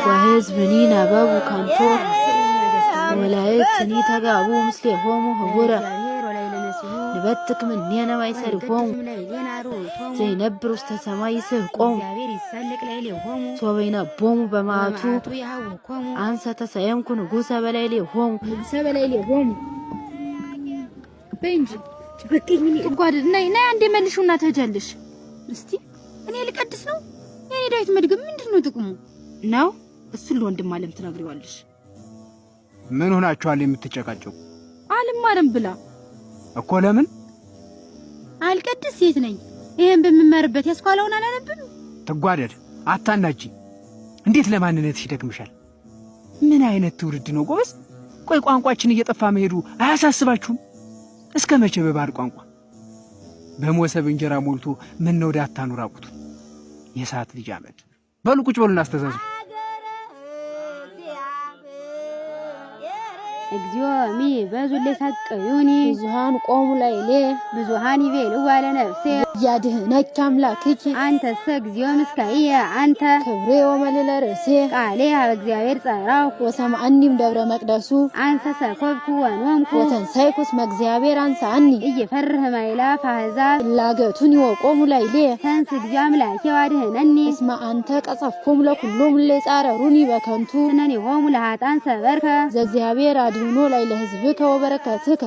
ወሕዝብኒ ነበቡ ከንቶ ወመላእክትኒ ተጋቡ ምስሌሆሙ ህቡረ ንበትክ እምኔነ ማእሰሪሆሙ ዘይነብር ውስተ ሰማይ ይስሕቆሙ ሶበ ይነቦሙ በመዓቱ አንሰ ተሰየምኩ ንጉሠ በላዕሌሆሙ። ንጉሠ በላዕሌሆሙ በይ እንጂ ትጓደድ። ነይ ነይ አንዴ መልሽውና ትሄጃለሽ። እስቲ እኔ ልቀድስ ነው። የኔ ዳዊት መድገም ምንድን ነው ጥቅሙ? ነው እሱን ለወንድም አለም ትነግሪዋለሽ። ምን ሆናችኋል የምትጨቃጨቁ? አልማርም ብላ እኮ ለምን? አልቀድስ ሴት ነኝ። ይሄን በምማርበት ያስኳላውን አላነብም። ትጓደድ፣ አታናጂ። እንዴት ለማንነትሽ ይደክምሻል? ምን አይነት ትውልድ ነው ጎበዝ? ቆይ ቋንቋችን እየጠፋ መሄዱ አያሳስባችሁም? እስከ መቼ በባዕድ ቋንቋ በሞሰብ እንጀራ ሞልቶ ምን ነው ዳታኑ ራቁቱ የሰዓት ልጅ አመድ። በሉ ቁጭ በሉና አስተዛዝቡ። እግዚኦ ሚ በዙ ለሳቀዩኒ ብዙኃን ቆሙ ላዕሌየ ብዙሃን ይቤልዋ ለነፍሴ ያድኅነኪ አምላክኪ አንተሰ እግዚኦ ምስካየ አንተ ክብሬ ወመልዕለ ርእሴ ቃሌ ሀበ እግዚአብሔር ጸራሁ ወሰምዐኒም ደብረ መቅደሱ አንሰ ሰኮብኩ ወኖምኩ ወተንሣእኩ እስመ እግዚአብሔር አንሥአኒ ኢይፈርህ ማእላፍ አሕዛብ እላገቱኒ ወቆሙ ላዕሌየ ተንስ እግዚኦ አምላኬ ወአድኅነኒ እስመ አንተ ቀጸፍኮሙ ለኵሎሙ እለ ይጻረሩኒ በከንቱ ስነኒሆሙ ለኃጥኣን ሰበርከ ዘእግዚአብሔር አድኅኖ ላዕለ ሕዝብከ ወበረከትከ።